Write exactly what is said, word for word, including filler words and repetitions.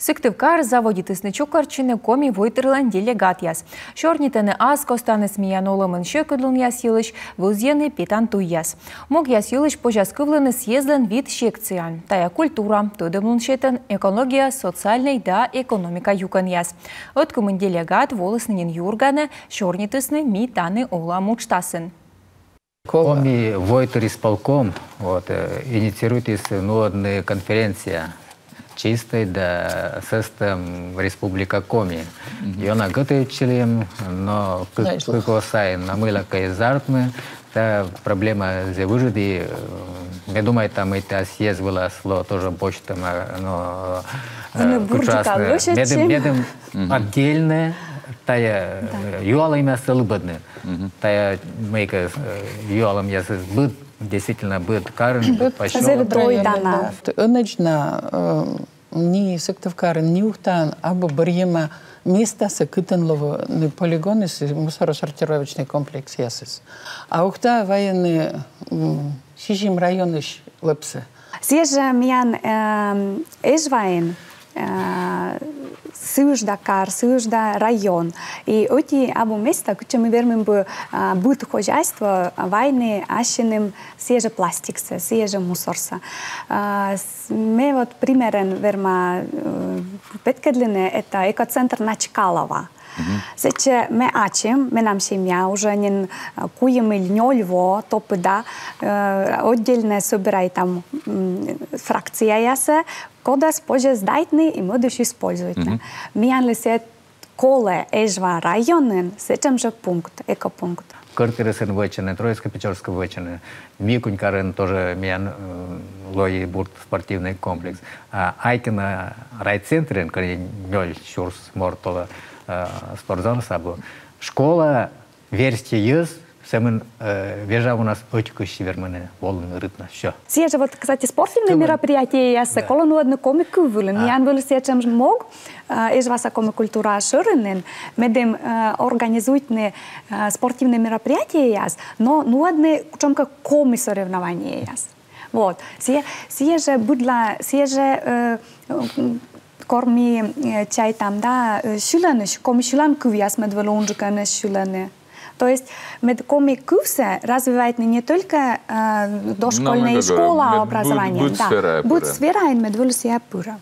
Сыктывкарӧ заводитісны чукӧртчыны коми войтырлӧн делегатъяс. Сёрнитӧны ас костаныс миян олӧмын сьӧкыдлунъяс йылысь, вӧзйӧны петан туйяс. Могъяс йылысь позяс кывлыны съездлӧн вит секцияын. Тайӧ культура, тӧдӧмлун сетӧн, экология, социальнӧй да экономика юкӧнъяс. Ӧткымын делегат волісны нин юрганӧ, сёрнитісны «Ми тані олам» уджтасын. Коми войтыр исполком вот, э, инициируйтіс нуӧдны конференция чистӧй да сӧстӧм Республика Коми. Ёна гӧтовитчылім, но кык во сайын на мыйлакӧ эз артмы. Та проблема зэв ыджыд, э, ме думайта, мый та съезд вылас лоӧ тоже босьтӧма, но, э, медым, медым отдельнӧ тайӧ, э, юалӧмъяссӧ лыбӧдны. Тайӧ мыйкӧ, э, юалӧмъяс быд, действительно быд карын, быд посёлокын. Ӧнӧдз на, э, ни Сыктывкарын, ни Ухтаын абу бӧрйӧма местасӧ, кытӧн лоӧны полигоныс, мусоросортировочнӧй комплексъясыс. А Ухтаӧ вайӧны, м, сизим районысь лӧпсӧ. Сійӧ жӧ миян, эм, Эжваын, э, сы ыжда кар, сы ыжда район. И ӧти абу места, кытчӧ ми вермим бы, э, быд хозяйство вайны ассьыным сійӧ жӧ пластиксӧ, сійӧ жӧ мусорсӧ. Э, с-, ме вот примерӧн верма, э, петкӧдлыны, это экоцентр Начкалова. Сэтчӧ ме ачым, менам семья уже нин, э, куим или нёль во топыда, э, отдельнӧ собирайтам, м, фракцияясӧ, кодӧс позьӧ сдайтны и мӧдысь используйтны. Миянлы сійӧ колӧ Эжва районын сэтшӧм жӧ пункт, экопункт. Кӧрт йӧрысын вӧчӧны, Троицко-Печорскын вӧчӧны. Микунь карын тоже миян, э, лои бурд спортивнӧй комплекс. А Айкино райцентрын, кӧні нёль сюрс морт олӧ, э, спортзалыс абу. Школа верстьӧяс сӧмын, э, вежавунас ӧтикысь вермӧны волыны рытнас. Всё. Сійӧ жӧ вот, кстати, спортивнӧй мероприятиеяссӧ колӧ нуӧдны коми кыв вылын. Миян вӧлі сэтшӧм мог, э, Эжваса коми культура шӧринын, медым, э, организуйтны, э, спортивнӧй мероприятиеяс, но нуӧдны кутшӧмкӧ коми соревнованиеяс. Вот. Сійӧ, сійӧ жӧ быдла, сійӧ жӧ, э, м, кор ми, э, чайтам да, э, сьыланысь, коми сьылан кывъяс мед вӧлі унджыкӧнӧсь сьылӧны. То есть мед коми кывсӧ развивайтны не только, э, дошкольнӧй и школа образованиеын, да, быд сфераын мед вӧлі сійӧ пырӧ.